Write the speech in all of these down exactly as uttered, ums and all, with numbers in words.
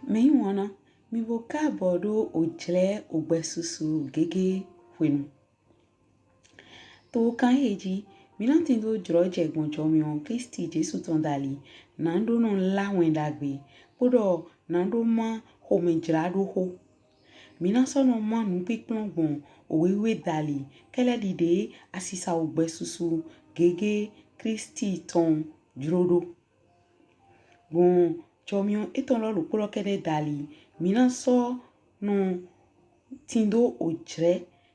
Mɛyiwanna, mì bo kaabɔ ɖo ojlɛ ogbɛsusu gege hwenu. To kan ehe ji, mí na tindo jlɔjɛ gbɔn jɔmiɔn Klisti Jesu tɔn dali, na ɖo nɔ la wɛn ɖagbe, kpoɖɔ na ɖo ma xomɛjlaɖoxo. Mí na sɔ nɔ ma nukpinkplɔn gbɔn owe wiwe dali, kɛlɛ ɖiɖe asisa ogbɛsusu gege Klisti tɔn jlo ɖo. Gbɔn jɔmiɔn etɔn lɔ ɖokpo lɔ kɛɖɛ dali, mí na sɔ nɔ tindo ojlɛ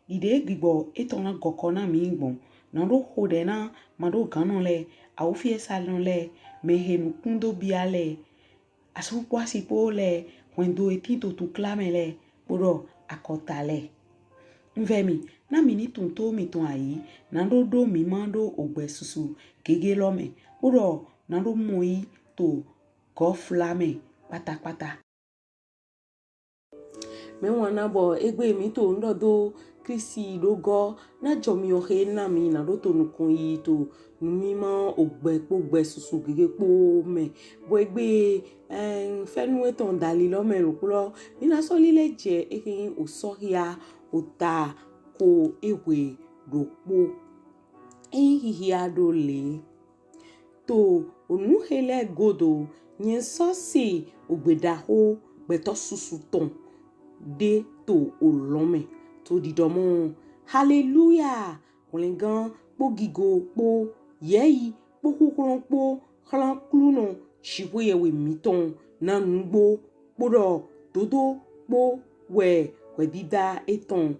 ɖiɖe gbigbɔ etɔn na gɔkɔ na mí gbɔn. Na ɖo xoɖɛ na maɖoganɔ lɛ, awufiɛsanɔ lɛ, mɛhe nukun do bia lɛ, asu kpo asi kpo lɛ, hwɛndo he tin to tukla mɛ lɛ, kpoɖɔ akɔta lɛ. Un vɛ mì, na mì ni tunwun to mìtɔn ayi, na ɖo ɖo mí ma ɖo ogbɛsusu gege lɔ mɛ, kpoɖɔ na ɖo mɔ yi to gɔfla mɛ kpatakpata. Mɛyiwanna, bɔ egbe mí to nuɖɔ do Klisti ɖo gɔ, na jɔmiɔn he na mí na ɖo to nukɔn yi to numima ogbɛ kpo ogbɛsusu gege kpo mɛ. Bɔ egbe, ɛn, fɛnu etɔn dali lɔ mɛ ɖokpo lɔ, mí na sɔ lilɛ jɛ ehe nyi Osɔhia ota ko ehwe ɖokpo. Eyin hihia ɖo le. To onu he lɛ godo, nyɛ sɔ se ogbe ɖaxo gbɛtɔ susu tɔn ɖe to olɔn mɛ, to ɖiɖɔ mɔ: Haleluya! Hwlɛngan kpo gigo kpo yɛyi kpo xuxlɔn kpo xlan Klunɔ Jixweyɛwe mítɔn na nugbo, kpoɖɔ dodo kpo wɛ hwɛdida etɔn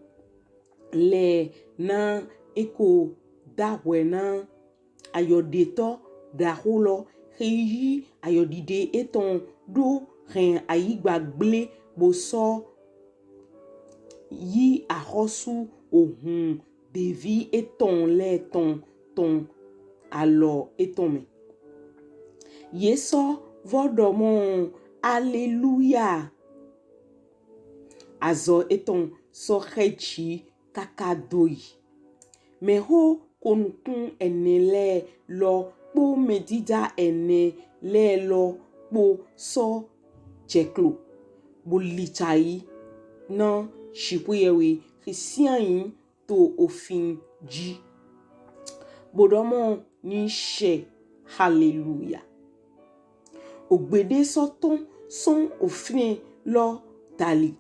lɛ na e ko dahwɛ na ayɔɖetɔ ɖaxo lɔ, he yí ayɔɖiɖe etɔn ɖo hɛn ayigba gble, bo sɔ yí axɔsu ohun ɖevi etɔn lɛ tɔn tɔn alɔ etɔn mɛ. Ye sɔ vɔ ɖɔ mɔ: Aleluya! Azɔ etɔn sɔ xɛ ji kaka do yi. Mɛxo konukun ɛnɛ lɛ lɔ kpo mɛdida ɛnɛ lɛ lɔ kpo sɔ jɛklo, bo licayi na Jixweyɛwe he sinai to ofin ji, bo ɖɔ mɔ: Ni shɛ! Haleluya! Ogbe ɖe sɔ tɔn sɔn ofin lɔ dali,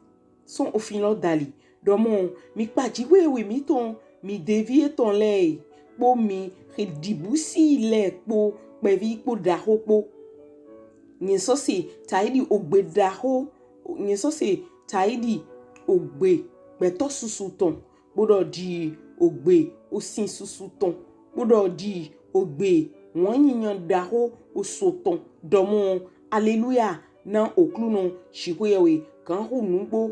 sɔn ofin lɔ dali, ɖɔ mɔ: Mi kpa Jixweyɛwe mítɔn, mi ɖevi etɔn lɛ, kpo mi he ɖibusi lɛ kpo, kpɛvi kpo ɖaxo kpo. Nyɛ sɔ se taidi ogbe ɖaxo, nyɛ sɔ se taidi ogbe gbɛtɔ susu tɔn, kpoɖɔ ɖi ogbe osin susu tɔn, kpoɖɔ ɖi ogbe wanyinya ɖaxo oso tɔn, ɖɔ mɔ: Aleluya na Oklunɔ Jixweyɛwe, ganxu nugbo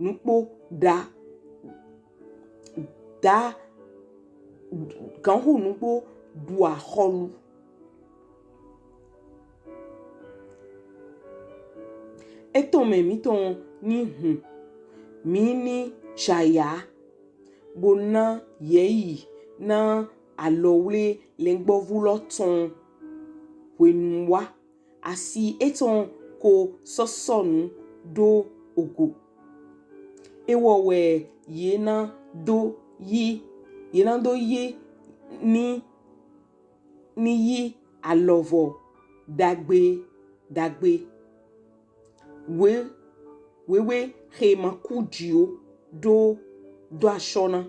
nukpo ɖa, ɖa, ganxu nugbo ɖu axɔlu. Etɔn mɛ mítɔn ni hun, mí ni jaya, bo na yɛyi na alɔwle lɛngbɔvu lɔ tɔn hwenu wa, asi etɔn ko sɔ sɔnu ɖo ogo. Ewɔ wɛ ye na do yi, ye na do yi ni, ni yi alɔvɔ ɖagbe ɖagbe we, wewe he ma ku ji o ɖo, ɖo ashɔ na,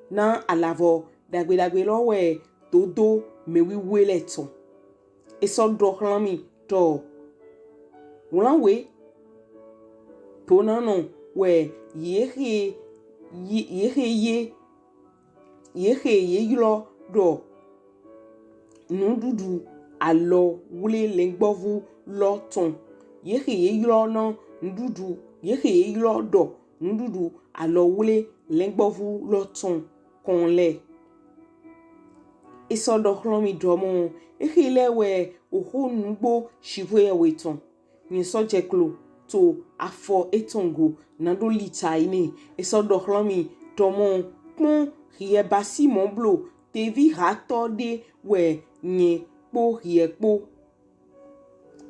na alavɔ ɖagbe ɖagbe lɔ wɛ dodo mɛwiwe lɛ tɔn. E sɔ ɖɔ xlan mi ɖɔ wlanwe donanɔ wɛ ye he, ye, ye he ye, ye he ye ylɔ ɖɔ nuɖuɖu alɔwle lɛngbɔvu lɔ tɔn. Ye he ye ylɔ na nuɖuɖu, ye he ye ylɔ ɖɔ nuɖuɖu alɔwle lɛngbɔvu lɔ tɔn kɔn lɛ. E sɔ ɖɔ xlan mi ɖɔ mɔ: Ehe lɛ wɛ oxo nugbo Jixweyɛwe tɔn. Nyɛ sɔ jɛklo to afɔ etɔn go na ɖo licayi nɛ. E sɔ ɖɔ xlan mi ɖɔ mɔ: Kpɔn, hiɛ basi mɔ blo, tevi hatɔ ɖe wɛ nyɛ kpo hiɛ kpo,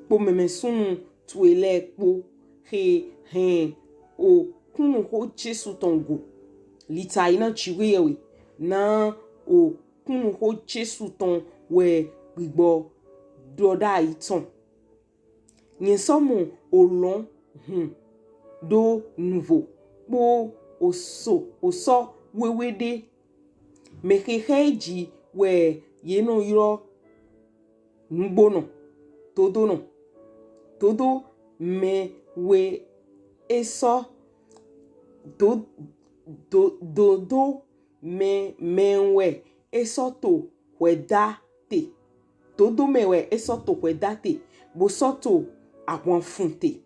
kpo mɛmɛsunnu towe lɛ kpo. he hɛn okunnuxo Jesu tɔn go. Litaina Jiwheyɛwhe, na okunnuxo Jesu tɔn wɛ gbigbɔ ɖɔɖai tɔn. Nyɛ sɔ mɔ olɔn hun do nuvo kpo oso osɔ wewe ɖe. Mɛ he xɛ e ji wɛ ye nɔ ylɔ nugbonɔ, dodonɔ, dodo mɛ wɛ e sɔ do do dodo mɛ mɛ wɛ e sɔ to hwɛda te. Dodo mɛ wɛ e sɔ to hwɛda te, bo sɔ to ahwan fun te.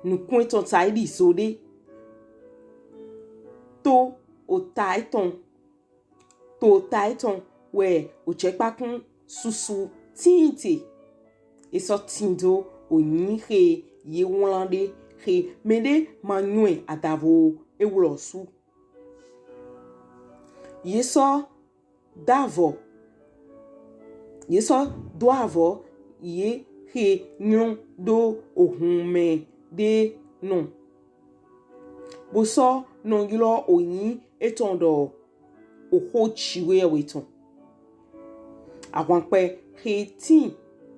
Nukun etɔn taidi zo ɖe. To ota etɔn to ota etɔn wɛ ojɛkpakun susu tin te. E sɔ tindo oyin he ye wlan ɖe he mɛɖe ma nywɛ adavo ewlɔ su. Ye sɔ davɔ ye sɔ do avɔ ye he nylɔ do ohun mɛ ɖe nɔ, bo sɔ nɔ ylɔ oyin etɔn ɖɔ oxo Jiwheyɛwhe tɔn. Ahwankpɛ he tin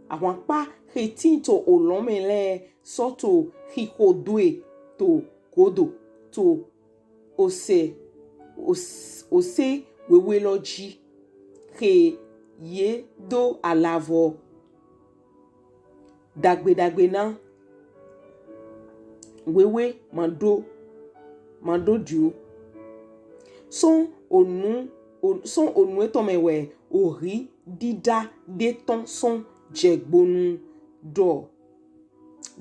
ahwankpa he tin to olɔn mɛ lɛ sɔ to xixo do e to godo to ose ose wewe lɔ ji he ye do alavɔ dagbe dagbe na wewe ma ɖo ma ɖo dio. Sɔn onu sɔn onu etɔn mɛ wɛ ohi ɖiɖa ɖe tɔn sɔn jɛgbonu ɖɔ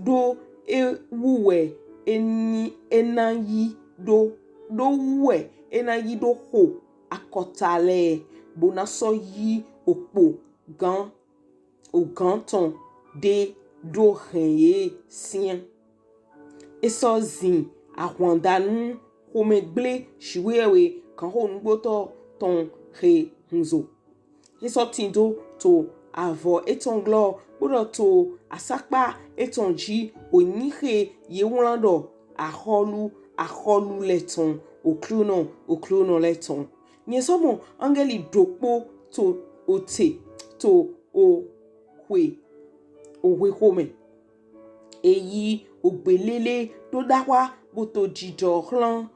ɖo e wu wɛ e ni e na yi ɖo ɖo wu wɛ e na yi ɖo xo akɔta lɛ bo na sɔ yi okpo gan ogan tɔn ɖe ɖo hɛn ye sian. E sɔ zin ahwandanu xomɛgble Jiwheyɛwhe ganxonugbotɔ tɔn he hunzo. E sɔ tindo to avɔ etɔn glɔ kpoɖɔ to asakpa etɔn ji oyin he ye wlan ɖɔ axɔlu axɔlu lɛ tɔn, oklunɔ oklunɔ lɛ tɔn. Nyɛ sɔ mɔ angɛli ɖokpo to ote to oxwe oxwe xomɛ. E yi ogbe lele ɖo ɖaxwa bo to jijɔ xlan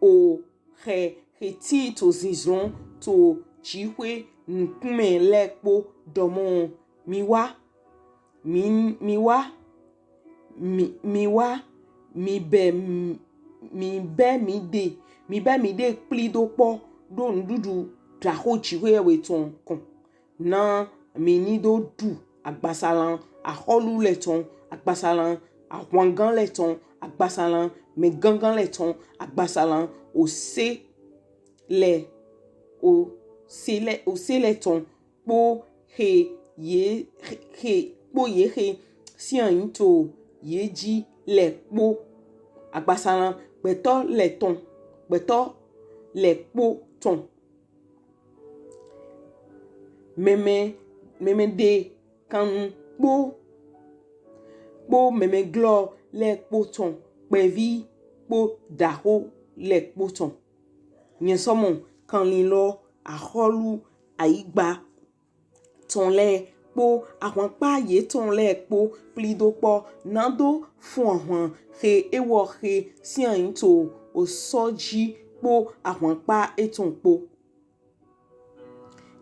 o xɛ he tin to zinzlɔn to jixwe nukunmɛ lɛ kpo ɖɔmɔ, mi wa mi mi wa mi mi wa mi bɛ mi bɛ mi ɖe mi bɛ mi ɖe kpli ɖo kpɔ ɖo nuɖuɖu ɖaxo Jiwheyɛwhe tɔn kɔn. Na mi ni ɖo ɖu agbasalan axɔlu lɛ tɔn, agbasalan ahwangan lɛ tɔn, agbasalan mɛgangan lɛ tɔn, agbasalan ose lɛ ose lɛ ose lɛ tɔn kpo he ye he kpo ye he sian yin to ye ji lɛ kpo, agbasalan gbɛtɔ lɛ tɔn gbɛtɔ lɛ kpo tɔn. Mɛmɛ mɛmɛ ɖe kanu kpo kpo mɛmɛ glɔ lɛ kpo tɔn kpɛvi kpo ɖaxo lɛ kpo tɔn. Nyɛ sɔ mɔ kanlin lɔ axɔlu ayigba tɔn lɛ kpo ahwankpa yetɔn lɛ kpo kpli ɖo kpɔ nado fun ahwan he ewɔ he sian yin to osɔ ji kpo ahwankpa etɔn kpo.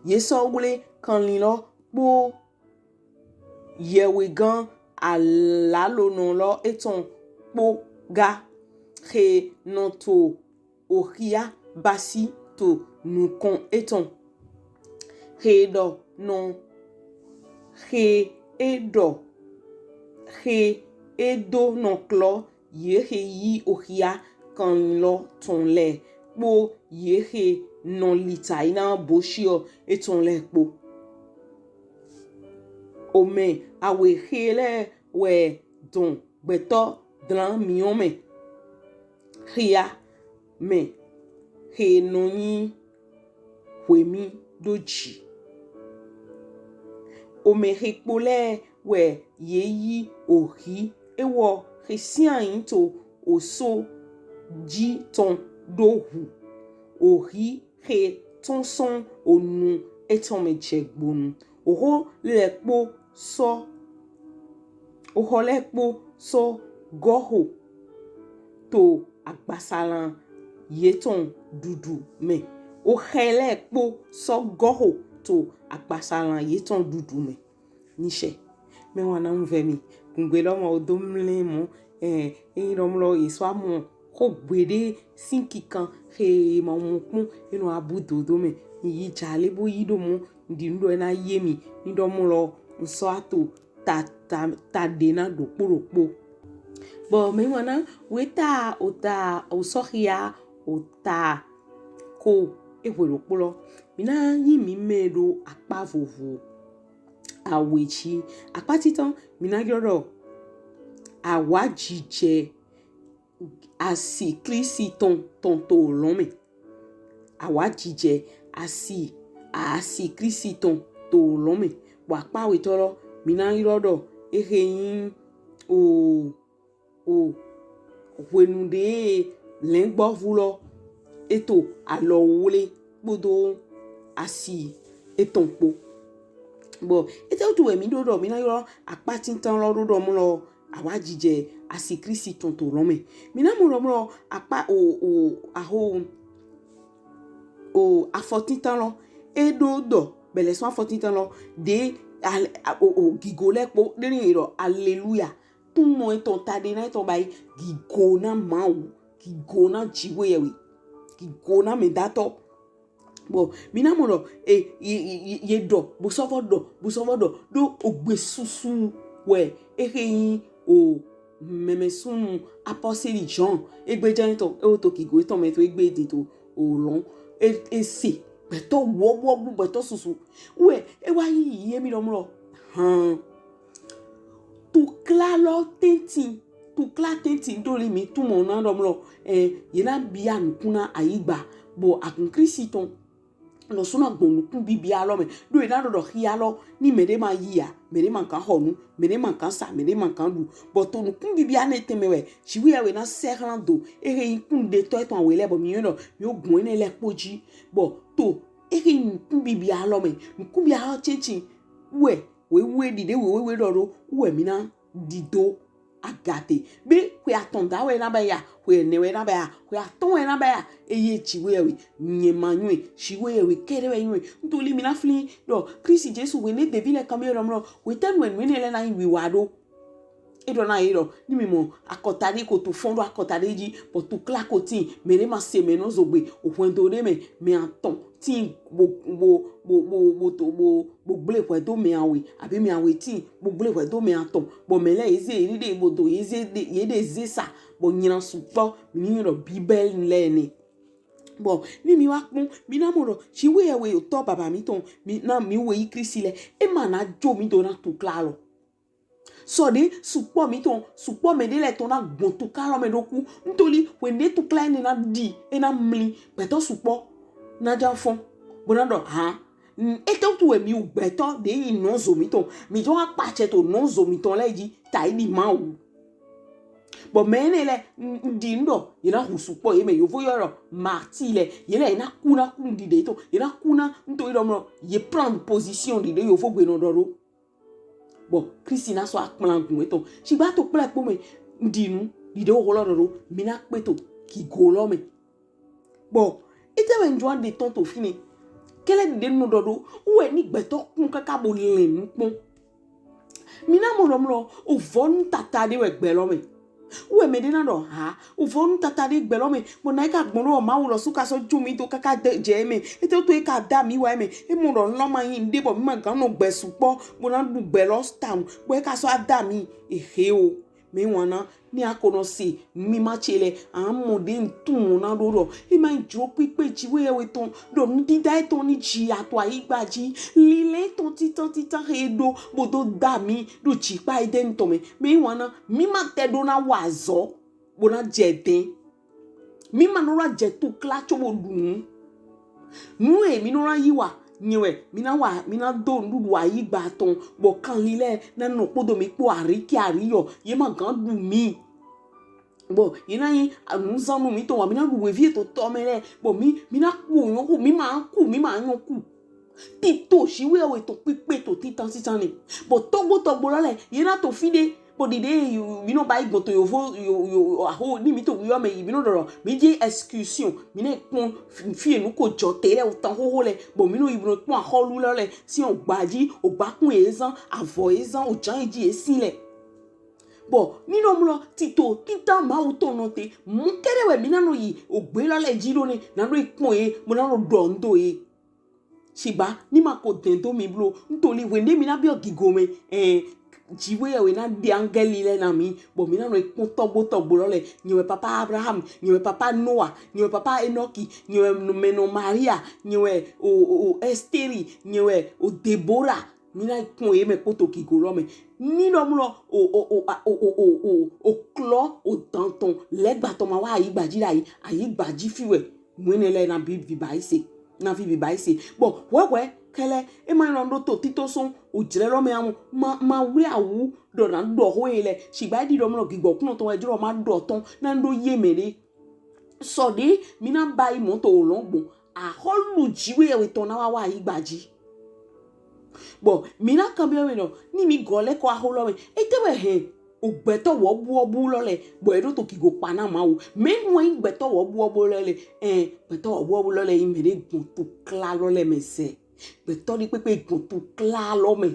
Ye sɔ wle kanlin lɔ kpo yɛwegan alalonɔ lɔ etɔn kpo ga he nɔ to oxia basi to nukɔn etɔn. He ɖɔ nɔ he e ɖɔ he e do nɔ klɔ ye he yi oxia kanlin lɔ tɔn lɛ kpo ye he nɔ litaina boshiɔ etɔn lɛ kpo. Omɛ awe he lɛ wɛ dɔn gbɛtɔ dlan miɔn mɛ, xia mɛ he nɔ nyi hwemi ɖo ji. Omɛ he kpo lɛ wɛ ye yi ohi ewɔ xe sinai to oso ji tɔn ɖo hu, ohi xe tɔn sɔn onu etɔn mɛ jɛ gbonu. Oxo lɛ kpo sɔ, oxɔ lɛ kpo sɔ gɔxo to agbasalan yetɔn ɖuɖu mɛ. Oxɛ lɛ kpo sɔ gɔxo to agbasalan yetɔn ɖuɖu mɛ. Nishɛ. Mɛ wana ŋvɛ mi. Kungbe lɔ mɔ odo mlɛ mɔ. Eh, eyin lɔ mlɔ esɔ amɔ xo gbeɖe sin kikan xe ma mɔ kpɔn enɔ abu dodo mɛ. Mi yi ja le bo yi ɖo mɔ. Ndi ŋɖɔ ena ye mi. Ŋɖɔ mlɔ ŋsɔ ato ta ta ta ɖe na ɖokpo ɖokpo. Bɔ mɛ wana weta ota osɔxia ota ko ehwe ɖokpo lɔ. Mi na yi mi mɛ ɖo akpa vovo awe ji. Akpa titan mi na yɔ ɖɔ awa jijɛ asi Klisti tɔn tɔn to olɔn mɛ. Awa jijɛ asi asi Klisti tɔn to olɔn mɛ. Bɔ akpa awetɔ lɔ mi na ylɔ ɖɔ exe nyi o o hwenu ɖe lɛngbɔvu lɔ eto alɔ wle kpodo asi etɔn kpo. Bɔ etɛ wutu wɛ mi ɖo ɖɔ mi na ylɔ akpa tintan lɔ ɖo ɖɔ mlɔ awa jijɛ asi Klisti tɔn to olɔn mɛ. Mi na mɔ ɖɔ mlɔ akpa o o aho o afɔ tintan lɔ e ɖo ɖɔ bɛlɛ sɔn afɔ tintan lɔ ɖe o o gigo lɛ kpo ɖe ni ɖɔ aleluya. Tun mɔ etɔn ta ɖe na etɔn ba yi gigo na Mawu, gigo na Jiwheyɛwhe, gigo na mɛdatɔ. Bɔ mi na mɔ ɖɔ e ye ye ye ɖɔ bosɔvɔ ɖɔ bosɔvɔ ɖɔ ɖo ogbe susu wɛ exe nyi o mɛmɛsunu apɔseli John egbe jɛ etɔn ewo to gigo etɔn mɛ to egbe de to olɔn e ese gbɛtɔ wɔwɔwu gbɛtɔ susu wɛ ewa yi yi emi lɔ mlɔ han tukla lɔ tɛntin tukla tɛntin ɖo li mi tumɔ na ɖɔ mlɔ ɛ ye na bia nukun na ayigba bɔ akun Klisti tɔn nɔ suna gbɔn nukun bibia lɔ mɛ ɖo ye na ɖɔ ɖɔ xia lɔ ni mɛ ɖe ma yi ya mɛ ɖe ma kan xɔ nu mɛ ɖe ma kan sa mɛ ɖe ma kan ɖu bɔ to nukun bibia nɛ tɛmɛ wɛ Jiwheyɛwhe na sɛ xlan do exe nyi kunɖetɔ etɔn awe lɛ bɔ mi yɔn ɖɔ mi wo gbɔn enɛ lɛ kpo ji bɔ to exe nyi nukun bibia lɔ mɛ nukun bibia lɔ tɛntin wɛ wewe ɖiɖe wewe ɖɔ ɖo wɛ mi na ɖido agate be xwe atɔn da wɛ na ba ya xwe ɛnɛ wɛ na ba ya xwe atɔn wɛ na ba ya eye Jiwheyɛwhe nyɛ ma nyɔɛ Jiwheyɛwhe kɛɖɛ wɛ nyɔɛ ntoli mi na fli ɖɔ Klisti Jesu wɛ ne devi lɛ kan mi ɖɔ mlɔ wɛ tɛnu wɛ nu enɛ lɛ na yi wiwa ɖo. E ɖɔ na ye ɖɔ ni mi mɔ akɔta ɖe ko to fɔn ɖo akɔta ɖe ji bɔ tukla ko tin mɛ ɖe ma se mɛ nɔ zogbe ohwɛndo ɖe mɛ mɛ atɔn tin bo bo bo bo bo to bo bo gble hwɛ do mɛ awe abi mɛ awe tin bo gble hwɛ do mɛ atɔn bɔ mɛ lɛ ye ze ye ɖe bo do ye ze ɖe ye ɖe ze sa bɔ nyina sukpɔ mi ni ɖɔ Bibɛli lɛ nɛ. Bɔ ni mi wa kpɔn mi na mɔ ɖɔ Jiwheyɛwhe otɔ baba mitɔn mi na mi we yi Klisti lɛ e ma na jo mi do na tukla lɔ. Sɔ ɖe sukpɔ mitɔn sukpɔ mɛ ɖe lɛ tɔn na gbɔn tukla lɔ mɛ ɖo ku ntoli wɛ ne tukla enɛ na ɖi e na mli gbɛtɔ sukpɔ na ja fɔn bo na ɖɔ ha etɛ wutu wɛ mi wu gbɛtɔ ɖe yi nɔzo mitɔn mi jɔ wa kpatsɛ to nɔzo mitɔn lɛ ji ta yi ɖi Mawu. Bɔ mɛ enɛ lɛ n ɖi n ɖɔ ye na hu sukpɔ ye mɛ yovo yɔ ɖɔ martyr lɛ ye lɛ ye na ku na ku n ɖi ɖe tɔn ye na ku na n to yi ɖɔ mlɔ ye prendre position ɖi ɖe yovo gbe nɔ ɖɔ ɖo. Bɔ Klisti na sɔ akplangun etɔn. Shigba to kplɛ kpo mɛ, n ɖi nu, ɖiɖe wo xlɔ ɖɔ ɖo, mi na kpe to gigo lɔ mɛ. Bɔ etɛ wɛ n jɔ ɖe tɔn to finɛ. Kɛlɛ ɖiɖe nɔ ɖɔ ɖo, wɛ ni gbɛtɔ kun kaka bo lɛn nu kpɔn. Mi na mɔ ɖɔ mlɔ, o vɔ nu tata ɖe wɛ gbɛ lɔ mɛ. Wɛ mɛ ɖe na ɖɔ ha, o vɔ nu tata ɖe gbɛ lɔ mɛ. Bɔ na yi ka gbɔn ɖo Mawu lɔ su ka sɔ jo mi do kaka de jɛ mɛ. Etɛ to e ka da mi wa mɛ. E mɔ ɖɔ lɔ ma yin ɖe bɔ mi ma gan nɔ gbɛ sukpɔ. Bɔ na ɖu gbɛ lɔ ta. Bɔ e ka sɔ da mi. Ehe o. Mɛ wana ni a ko nɔ se mi ma tse lɛ a mɔ ɖe n tun mɔ na ɖo ɖɔ e ma jlo kpikpe ji wɛ yɛ wɛ tɔn ɖɔ nudida etɔn ni ji ato ayigba ji lilɛ etɔn titan titan xe ɖo bo do da mi ɖo jikpa ede ŋutɔ mɛ mɛ wana mi ma tɛ ɖo na wa azɔ bo na jɛ dɛn mi ma nɔ wa jɛ tukla tso bo ɖu nu nu e mi nɔ wa yi wa nyɛ wɛ mi na wa mi na do nuɖuɖu ayigba tɔn bɔ kanlin lɛ na nɔ kpodo mi kpo ari ke ari yɔ ye ma gan ɖu mi Bɔ yi na nyi nuzanu mi tɔn wa, mi na ɖu wevi to tɔ mɛ lɛ, bɔ mi mi na ku nyɔ ku, mi ma ku, mi ma nyɔ ku. Tito Jiwheyɛwhe tɔn kpikpe to titan titan ni. Bɔ tɔgbo tɔgbo lɔ lɛ, ye na to fi ɖe, bɔ ɖiɖe mi nɔ ba yi gbɔn to yovo yo yo aho ni mi to wi yɔ mɛ yi mi nɔ ɖɔɖɔ mi ji excursion, mi nɛ kpɔn fi enu ko jɔ te lɛ o tan xoxo lɛ, bɔ mi nɔ yi mi nɔ kpɔn axɔlu lɔ lɛ si o gba ji, o gba kun ye zan, avɔ ye zan, o jan ye ji ye si lɛ. Bɔ ni nɔ mlɔ tito titan Mawu tɔn nɔ te, mɔ kɛɖɛ wɛ mi na nɔ yi o gbe lɔ lɛ ji ɖo nɛ na nɔ yi kpɔn ye, mo na nɔ ɖɔ nu do ye. Shigba ni ma ko dɛn do mi blo, n to li hwe nɛ mi na biɔ gigo mɛ, ɛn, Jiwheyɛwhe na ɖe angɛli lɛ na mi, bɔ mi na nɔ yi kpɔn tɔgbo tɔgbo lɔ lɛ, nyɛ wɛ papa Abraham, nyɛ wɛ papa Noa, nyɛ wɛ papa Enɔki, nyɛ wɛ mɛnɔ Maria, nyɛ wɛ o o o Ɛsteri, nyɛ wɛ o Debora, mi na kpɔn ye mɛ kpo to gigo lɔ mɛ. Ni nɔ mlɔ o o o a- o o o o o klɔ o dan tɔn lɛgba tɔn ma wa ayigba ji ɖayi, ayigba ji fi wɛ. Mɔ enɛ lɛ na vi vi ba yi se, na vi vi ba yi se. Bɔ hwɛhwɛ kɛlɛ, e ma nɔ ɖo to tito sɔn o jlɛ lɔ mɛ amu ma ma wli awu ɖɔ na ɖɔ ho ye lɛ. Shigba e ɖi ɖɔ mlɔ gigbɔ kunɔ tɔn wɛ jlɔ ma ɖɔ tɔn na ɖo ye mɛ ɖe. Sɔ ɖe mi na ba yi mɔ to o lɔn gbɔn, axɔlu Jiwheyɛwhe tɔn na wa wa ayigba ji. Bɔ mi na kanbiɔ mi nɔ, ni mi gɔ lɛ kɔ axo lɔ mɛ, ete wɛ hɛn o gbɛtɔ wɔbuwɔbu lɔ lɛ, bɔ e ɖo to gigo kpa na Mawu. Mɛ nu wɛ nyi gbɛtɔ wɔbuwɔbu lɔ lɛ, ɛn, gbɛtɔ wɔbuwɔbu lɔ lɛ nyi mɛ ɖe gbɔn tukla lɔ lɛ mɛ zɛ. Gbɛtɔ ɖe kpekpe gbɔn tukla lɔ mɛ.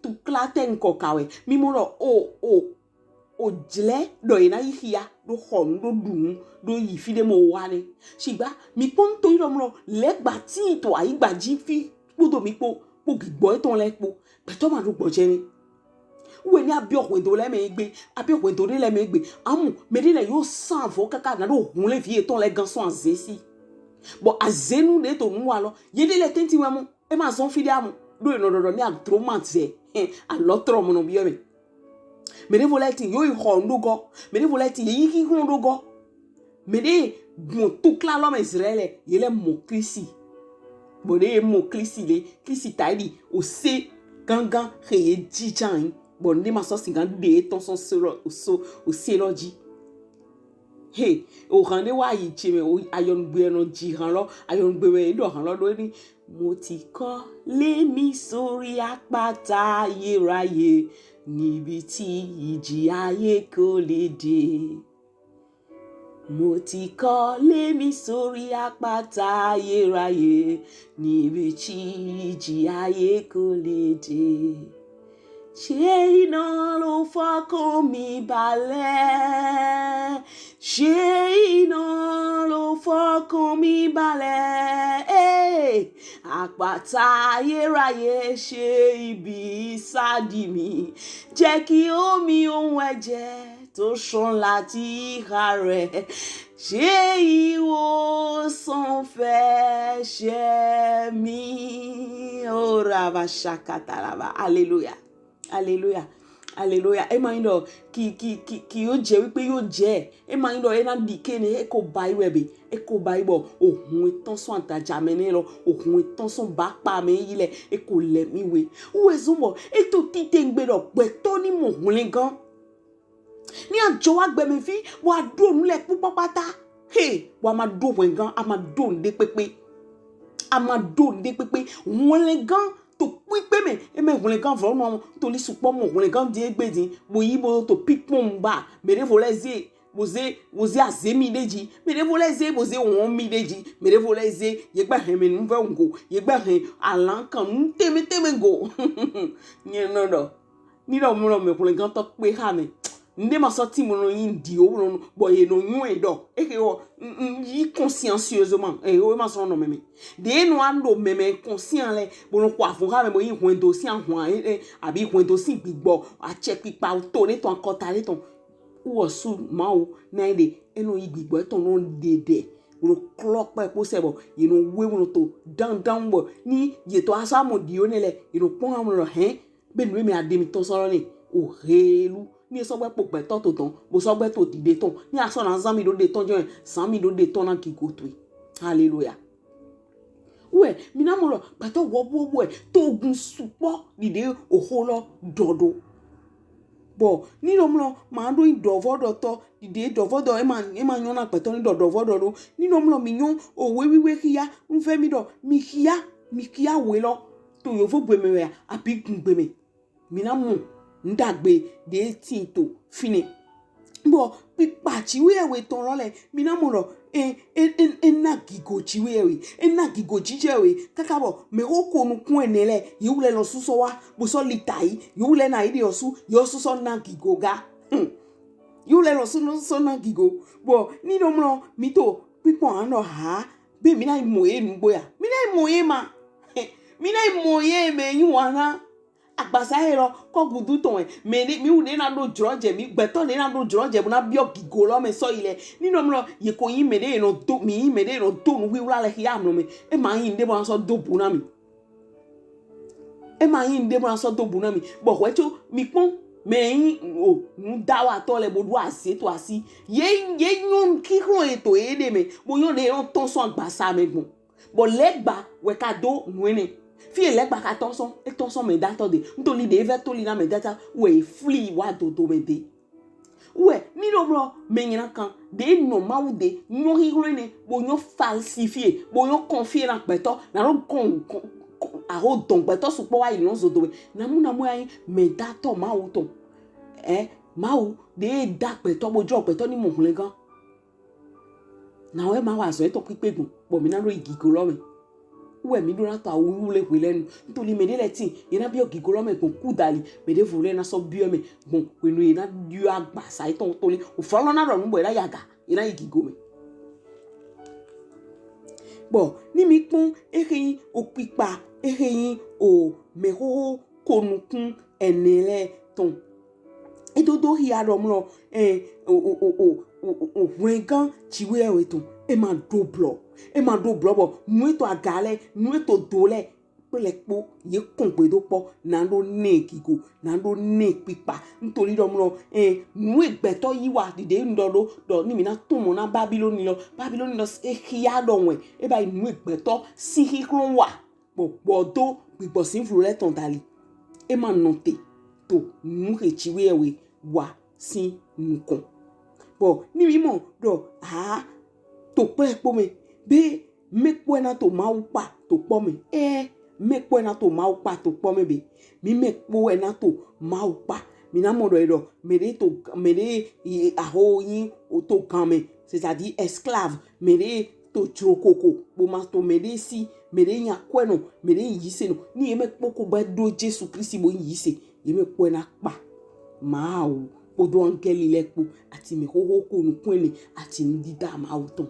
Tukla tɛ nkɔ ka wɛ. Mi mɔ ɖɔ o o o jlɛ ɖɔ ye na yi xia ɖo xɔ nu ɖo ɖu nu ɖo yi fi ɖe mo wa nɛ. Shigba mi kpɔn to yi ɖɔ mlɔ lɛgba ti to ayigba ji fi kpodo mi kpo kpo gigbɔ etɔn lɛ kpo. Gbɛtɔ ma ɖo gbɔjɛ nɛ. Wɛ ni abiɔ hwɛndo lɛ mɛ egbe, abiɔ hwɛndo ɖe lɛ mɛ egbe. Amu mɛ ɖe lɛ yo san vɔ kaka na ɖo hun lɛ vi etɔn lɛ gan sɔn aze si. Bɔ azenu ɖe to nu wa lɔ, ye ɖe lɛ tɛnti wɛ mu, e ma zɔn fi ɖe amu. Ɖo e nɔ ɖɔɖɔ ni adro ma zɛ, hɛn, alɔ trɔ mɔ nɔ biɔ mɛ. Mɛ ɖevo lɛ ti yo yi xɔ nu ɖo gɔ. Mɛ ɖevo lɛ ti ye yi xixlɔ ɖo gɔ. Mɛ ɖe gbɔn tukla lɔ mɛ zrɛ lɛ, ye lɛ mɔ Klisi. Bɔ ɖe ye mɔ Klisi lɛ, Klisi ta yi ɖi o se gangan xe ye jijan yi. Bɔ nu ɖe ma sɔ sigan ɖe etɔn sɔn se lɔ o so o se lɔ ji. He, o han ɖe wa yi tse mɛ, o ayɔnugbe nɔ ji han lɔ, ayɔnugbe mɛ ɖɔ han lɔ ɖo ni. Mo ti kọ́lé mi sórí àpáta ayérayé, níbi tí ìjì ayé kò lè dé. Mo ti kọ́lé mi sórí àpáta ayérayé, níbi tí ìjì ayé kò lè dé. Ṣé iná ló fọkàn mi balẹ̀? Ṣé iná ló fọkàn mi balẹ̀? Hey! Àpáta ayérayé, ṣe ibi ìsádi mi. Jẹ́ kí omi ohun ẹ̀jẹ̀ tó ṣàn láti ìhà rẹ̀ ṣe ìwòsàn fẹ́ṣẹ̀ mi. Ó ra bá ṣàkàtà ra bá. Hallelujah. Hallelujah. Hallelujah. E ma nyi ɖɔ ki ki ki ki yo jɛ wípé yo jɛ. E ma nyi ɖɔ e na ɖi ke ne e ko ba yi wɛ be. E ko ba yi bɔ ohun etɔn sɔn adaja mɛ ne lɔ, ohun etɔn sɔn ba kpa mɛ yi lɛ, e ko lɛ mi we. Uwe zun bɔ e to tite ŋgbe ɖɔ gbɛtɔ ni mɔ hwlɛngan. Ni a jɔ wa gbɛmɛvi, bɔ a ɖo nu lɛ kpukpɔ kpata. He, bɔ a ma ɖo hwlɛngan, a ma ɖo nuɖe kpekpe. A ma ɖo nuɖe kpekpe. Hwlɛngan to kpikpe mɛ. E mɛ hwlɛngan vɔ nɔ to li sukpɔ mɔ hwlɛngan di egbe di. Bo yi bo to pikpɔn ba. Mɛ ɖevo lɛ ze, bo ze, bo ze azemi ɖe ji. Mɛ ɖevo lɛ ze, bo ze wɔn mi ɖe ji. Mɛ ɖevo lɛ ze, ye gbɛ hɛn mɛ nu vɛ ŋgo. Ye gbɛ hɛn alankan nu tɛmɛ tɛmɛ go. Nye nɔ ɖɔ. Ni ɖɔ mlɔ mɛ hwlɛngantɔ kpe xa mɛ. Nde ma sɔ ti mo nɔ yin di o nɔ bɔ ye nɔ nyɔ e ɖɔ. Eke wɔ yi consciencieusement. E o ma sɔ nɔ mɛmɛ. De nɔ an ɖo mɛmɛ conscient lɛ. Bo nɔ kɔ avɔ xa mɛ bo yin hwɛndo si ahwan e e abi hwɛndo si gbigbɔ atsɛ kpikpa to ne tɔn akɔta ne tɔn. Wɔ su Mawu na e ɖe e nɔ yi gbigbɔ etɔn nɔ ɖe ɖe. Bo nɔ klɔ kpɛ kpo sɛ bɔ ye nɔ we bo nɔ to dandan bɔ ni ye tɔ asɔ amɔ di o ne lɛ ye nɔ kpɔn amɔ lɔ hɛn. Be nu e mɛ aɖe mi tɔn sɔ lɔ ne o helu ni e sɔgbe kpo gbɛtɔ to tɔn bo sɔgbe to dide tɔn ni asɔ na zan mi ɖo de tɔn jɔn zan mi ɖo de tɔn na gigo to e. Hallelujah. Wɛ mi na mɔ lɔ gbɛtɔ wɔbuwɔbu ɛ to gun sukpɔ dide oxo lɔ dɔdo. Bɔ ni ɖɔ mlɔ ma ɖo yi ɖɔvɔ ɖɔtɔ ɖiɖe ɖɔvɔ ɖɔ ema ema nyɔ na gbɛtɔ ni ɖɔ ɖɔvɔ ɖɔ ɖo. Ni ɖɔ mlɔ mi nyɔ owe wiwe xia nvɛ mi ɖɔ mi xia mi xia we lɔ to yovo gbe mɛ wɛ abi gun gbe mɛ. Mi na mɔ nɖagbe ɖe tin to fine. Bɔ kpikpa Jiwheyɛwhe tɔn lɔ lɛ mi na mɔ ɖɔ e e e e na gigo Jiwheyɛwhe e na gigo jijɛwhe kaka bɔ mɛ xo ko nukun ɛnɛ lɛ yewu lɛ nɔ susɔ wa bo sɔ li ta yi yewu lɛ na yi ɖe ɔsu yewu susɔ na gigo ga. Hmm. Yewu lɛ nɔ susɔ na gigo bɔ ni ɖɔ mlɔ mi to kpikpɔn anɔ ha be mi na yi mɔ ye nugbo ya mi na yi mɔ ye ma mi na yi mɔ ye mɛ yi wana. Agbasa ye lɔ kɔ gudu tɔn ɛ mɛ ne mi wu ne na ɖo jrɔ jɛ mi gbɛtɔ ne na ɖo jrɔ jɛ bo na biɔ gigo lɔ mɛ sɔ yi lɛ ni nɔ mlɔ ye ko yi mɛ de ye nɔ do mi yi mɛ de ye nɔ do nu wiwla lɛ xia mlɔ mɛ e ma yi ne bo na sɔ do bu na mi e ma yi ne bo na sɔ do bu na mi bɔ hwɛ tso mi kpɔn mɛ yi o nu da wa tɔ lɛ bo ɖo aze to asi ye ye nyɔ kixlɔ ye to ye de mɛ bo nyɔ ne ye nɔ tɔn sɔn agbasa mɛ gbɔn. Bɔ lɛgba wɛ ka do nu enɛ. Fi e lɛgba ka tɔn sɔn, e tɔn sɔn mɛ da tɔ de. Ntoli de e vɛ toli na mɛ da ta wɛ e fli wa dodo mɛ de. Wɛ mi ɖo mlɔ mɛ nyina kan de nɔ Mawu de nyɔ hihlo enɛ bo nyɔ falsifie bo nyɔ kɔnfie na gbɛtɔ na ɖo kɔn kɔn aho dɔn gbɛtɔ sukpɔ wa yi nɔ zodo mɛ namu namu ya yi mɛ da tɔ Mawu tɔn. Ɛ Mawu de da gbɛtɔ bo jɔ gbɛtɔ ni mɔ hwlɛngan. Na wɛ ma wa azɔ etɔn kpikpe gbɔn bɔ mi na ɖo yi gigo lɔ mɛ. Wɛ mi ɖo na tɔ awu wu le hwe lɛ nu. Ntoli mɛ de lɛ tin, ye na biɔ gigo lɔ mɛ gbɔn ku dali, mɛ de vo lɛ na sɔ biɔ mɛ gbɔn hwenu ye na yɔ agbasa etɔn toli. Ofɔ lɔ na ɖɔ nu bɔ ye na yaga, ye na yi gigo mɛ. Bɔ ni mi kpɔn ehe yin okpikpa ehe yin o mɛ xoxo ko nukun ɛnɛ lɛ tɔn. Edodo hia ɖɔ mlɔ eh, o o o o o o hwlɛngan Jiwheyɛwhe tɔn e ma ɖo blɔ e ma ɖo blɔ bɔ nu e to aga lɛ nu e to do lɛ kple kpo ye kɔn gbedo kpɔ na ɖo nɛ gigo na ɖo nɛ kpikpa ntoli ɖɔ mlɔ eh, nu e gbɛtɔ yi wa ɖiɖe ŋdɔ ɖo ɖɔ ni mi na tɔn mɔ na Babiloni lɔ Babiloni lɔ e hia ɖɔ wɛ e ba yi nu e gbɛtɔ si hihlo wa gbɔgbɔ do gbigbɔ si vlo lɛ tɔn dali e ma nɔ te to nu he Jiwheyɛwhe wa si nukɔn bɔ ni mi mɔ ɖɔ ha to kple kpo mɛ be mɛ kpɔɛ na to Mawu kpa to kpɔ mɛ ɛ mɛ kpɔɛ na to Mawu kpa to kpɔ mɛ be mi mɛ kpɔɛ na to Mawu kpa mi na mɔ ɖɔ yi ɖɔ mɛ ɖe to mɛ ɖe aho yin o to gan mɛ c'est-à-dire esclave mɛ ɖe to jrokoko bo ma to mɛ ɖe si mɛ ɖe nya kɔɛ nɔ mɛ ɖe yi se nɔ ni ye mɛ kpɔ ko ba ɖo Jesu Kristi bo yi se ye mɛ kpɔɛ na kpa Mawu kpodo angɛli lɛ kpo ati mɛ xoxo ko nukun ɛnɛ ati nudida Mawu tɔn.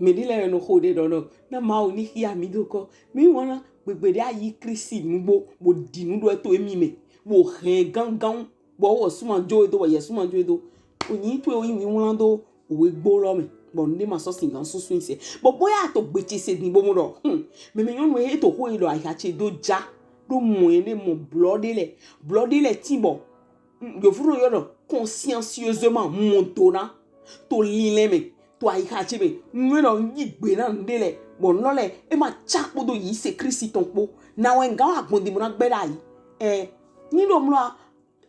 Mɛ ɖe lɛ nɔ xo ɖe ɖɔ nɔ na Mawu ni xia mi do kɔ mi wɔna gbegbe ɖe ayi Kristi nugbo bo ɖi nu ɖo eto emi mɛ bo hɛn gangan bɔ wɔ suma jo edo bɔ yɛ suma jo edo onyi to ewo yi mi wlan do owe gbo lɔ mɛ bɔ nu ɖe ma sɔ si gan susu yi sɛ bɔ boya to gbetse se din bo mo ɖɔ hmm mɛmɛ nyɔnu he to xo yi ɖɔ ayiha tse do ja ɖo mɔ ye ɖe mɔ blɔ ɖe lɛ blɔ ɖe lɛ ti bɔ yovu ɖo yɔ ɖɔ consciencieusement mɔ dona to lilɛ mɛ to ayiha tse mɛ nu ɖɔ yi gbe na nu ɖe lɛ bɔ nu lɔ lɛ e ma tsa kpodo yi se Kristi tɔn kpo na wɛ nga wa gbɔn di mo na gbɛ ɖa yi ɛ ni ɖo mlɔ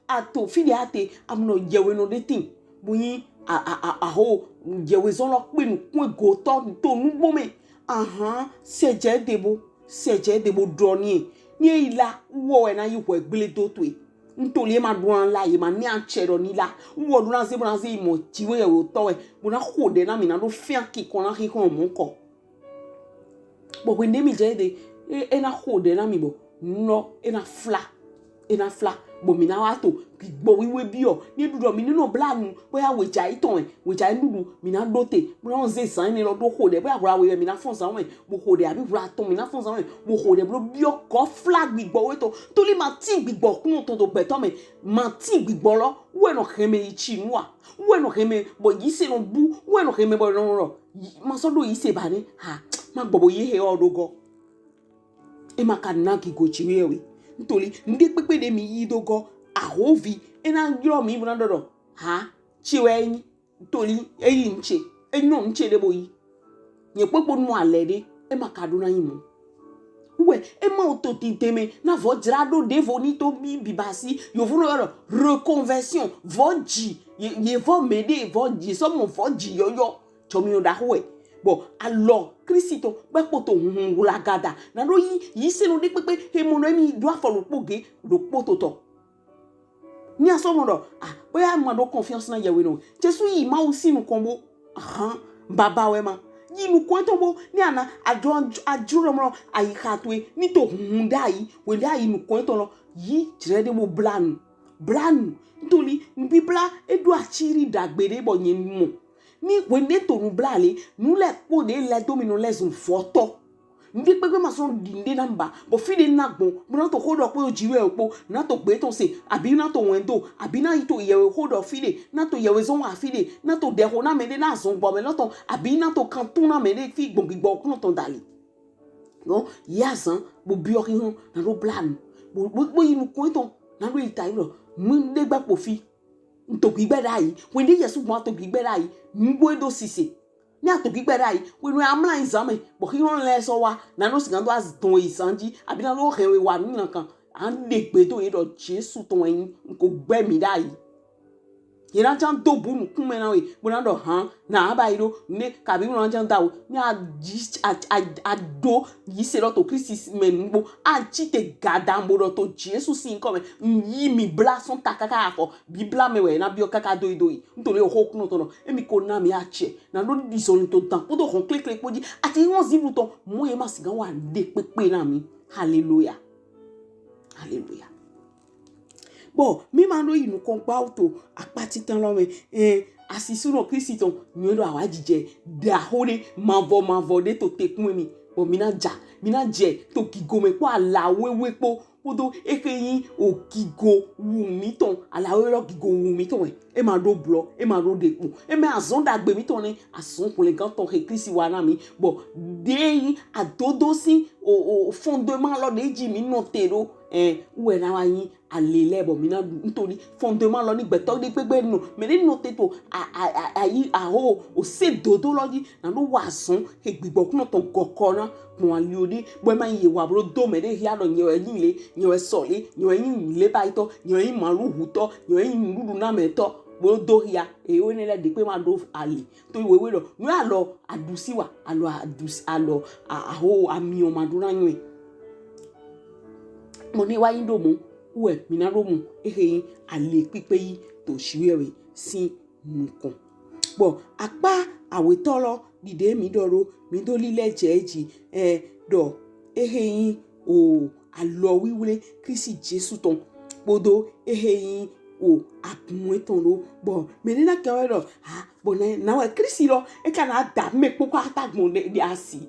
ato fi ɖe ate amnɔ yɛwhenɔ ɖe tin bo yin aho yɛwhezɔn lɔ kpe nukun egotɔ to nugbo mɛ ahan sɛjɛ debo sɛjɛ debo ɖɔ ni ni eyi la wɔ wɛ na yi hwɛ gble do to e ntoli e ma ɖo na la ye ma ni atsɛ ɖɔ ni la wɔ ɖo na ze bo na ze yi mɔ Jiwheyɛwhe tɔ wɛ bo na xo ɖɛ na mi na ɖo fia kikɔn na xixɔn mɔ kɔ. Bɔ hwenu mi dze de e na xo ɖɛ na mi bɔ nɔ e na fla e na fla bɔ mi na wa to gbigbɔ wiwe biɔ ni ɖuɖɔ mi ni nɔ bla nu bɔ ya weja yi tɔn ɛ weja yi ɖuɖu mi na ɖo te bɔ na ze zan ne lɔ ɖo xo ɖɛ bɔ ya wla we mi na fɔn zan wɛ bo xo ɖɛ abi wla tɔn mi na fɔn zan wɛ bo xo ɖɛ blo biɔ kɔ fla gbigbɔ we tɔn toli ma ti gbigbɔ kunɔ tɔn to gbɛtɔ mɛ ma ti gbigbɔ lɔ wɛ nɔ hɛmɛ yi tsi nua wɛ nɔ hɛmɛ bɔ yi se nɔ bu wɛ nɔ hɛmɛ bɔ nɔ lɔ ma sɔ ɖo yi se ba ne ha ma gbɔ bo yi he ɔ ɖo gɔ. E ma ka na gigo Jiwheyɛwhe ntoli nuɖe kpekpe ɖe mi yi do gɔ ahovi e na yɔ mi bo na ɖɔ ɖɔ ha tsi wɛ nyi ntoli eyi ŋtse enyɔ ŋtse ɖe bo yi nye kpekpe nu alɛ ɖe e ma ka ɖo na yi mɔ Wɛ, e ma wo to tinte mɛ na vɔ jra ɖo ɖevo ni to bi bibasi. Yovo nɔ yɔ ɖɔ reconversion, vɔ ji. Ye, ye vɔ mɛ ɖe vɔ ji, sɔ mɔ vɔ ji yɔyɔ. Tsɔ mi nɔ ɖaxo wɛ. Bɔ alɔ Kristi tɔn kpɛ kpoto hunhun wlagada. Na ɖo yi, yi se nɔ ɖe kpekpe, he mɔ nɔ mi ɖo afɔ ɖokpo ge, ɖokpo totɔ. Ni a sɔ mɔ ɖɔ, ah, boya ma ɖo confiance na yɛwe nɔ. Jesu yi Mawu si nukɔn bo, ahan, baba wɛ ma. Yi nukɔn etɔn bo, ni a na, a jɔ, a jɔ ɖɔ mɔ, a yi xa to e, ni to hunhun ɖe ayi, wɛ ɖe ayi nukɔn etɔn lɔ, yi jrɛ ɖe bo bla nu. Bla nu. Ntoli, nubibla, e ɖo aciri ɖagbe ɖe bɔ nyɛ mɔ. Ni wɛ ɖe to nubla le, nu lɛ kpo ɖe lɛ do mi nɔ lɛ zun vɔtɔ. Ndi kpekpe ma sɔ ɖi nɖe na mba, bɔ fi ɖe na gbɔn, mo na to xo ɖɔ kpo ji wɛ kpo, na to gbe tɔn se, abi na to wɛn do, abi na yi to yɛwe xo ɖɔ fi ɖe, na to yɛwe zɔn wa fi ɖe, na to ɖɛ xo na mɛ ɖe na zɔn gbɔ mɛ lɔ tɔn, abi na to kan tun na mɛ ɖe fi gbɔn gbigbɔ kunɔ tɔn dali. No, ya zan, bo biɔ xixɔn, na ɖo bla nu, bo, bo, bo yi nukɔn etɔn, na ɖo yi ta yi lɔ, mu ɖe gba kpo fi. N to gbigbɛ ɖe ayi. Wende Yesu gbɔn to gbigbɛ ɖe ayi. Nugbo e do sise. Ni a to gbigbɛ ɖe ayi. Wenu amla yi zan mɛ. Bɔ xixɔn lɛ sɔ wa. Na no sigan do azɔn yi zan ji. Abi na no hɛn we wa nu na kan. An ɖe gbe do ye ɖɔ Jesu tɔn wɛ nyi. N ko gbɛ mi ɖe ayi. Ye na jan do bu nukun mɛ na we. Bo na ɖɔ han. Na a ba yi ɖo. Ne kabi bo na jan da o. Ni a ji a a a do yi se ɖɔ to Kristi mɛ nugbo. A ji te gadan bo ɖɔ to Jesu si nkɔ mɛ. N yi mi bla sɔn ta kaka afɔ. Bibla mɛ wɛ na biɔ kaka doyi doyi. N to le xo kunɔ tɔn nɔ. Emi ko na mi acɛ. Na ɖo ɖi zɔnlin to dan kpodo hɔn klekle kpo ji. Ati wɔn zibu tɔn. Mo ye ma sigan wa ɖe kpekpe na mi. Haleluya. Haleluya. Bɔ mi ma ɖo yi nukɔn gbawo to akpa titan lɔ mɛ. Ɛn, asisu nɔ Kristi tɔn nyuie ɖo awa jijɛ ɖaxo ɖe mavɔ mavɔ ɖe to te kun mi. Bɔ mi na ja, mi na jɛ to gigo mɛ kpo ala wewe kpo kpodo exe nyi o gigo wu mi tɔn, ala wewe lɔ gigo wu mi tɔn wɛ. E ma ɖo blɔ, e ma ɖo ɖekpo. E mɛ azɔn ɖagbe mi tɔn nɛ, azɔn hwlɛngan tɔn xe Kristi wa na mi. Bɔ ɖe nyi adodo si o o fondement lɔ ɖe ji mi nɔ te ɖo. Ɛn, wɛ na wa nyi ale lɛ bɔ mi na ɖu ntoli fondement lɔ ni gbɛtɔ ɖe gbegbe nɔ mɛ ɖe nɔ te to a a a ayi aho o se dodo lɔ ji na ɖo wa zɔn he gbigbɔ kunɔ tɔn gɔkɔ na gbɔn ali o ɖe bɔ ma yi wa blo do mɛ ɖe hia ɖɔ nyɛ wɛ nyi le nyɛ wɛ sɔ le nyɛ wɛ nyi le ba yi tɔ nyɛ wɛ nyi malu hu tɔ nyɛ wɛ nyi nuɖuɖu na mɛ tɔ blo do hia e o ne lɛ ɖe kpe ma ɖo ali to wewe ɖɔ nu alɔ aɖusi wa alɔ aɖusi alɔ aho ami o ma ɖo na nyɔ e. Mɔ ne wa nyi ɖo mɔ wɛ mi na ɖo mɔ exe nyi ale kpikpe yi to shiwɛwe si nukɔn. Bɔ akpa awetɔ lɔ ɖiɖe mi ɖɔ ɖo mi do lilɛ jɛ ji ɛ ɖɔ exe nyi o alɔ wiwle Kristi Jesu tɔn kpodo exe nyi o agun etɔn ɖo bɔ mɛ ne na kɛ wɛ ɖɔ ha bɔ ne na wɛ Kristi lɔ e ka na da mɛ kpokpo ata gbɔn ɖe ɖe asi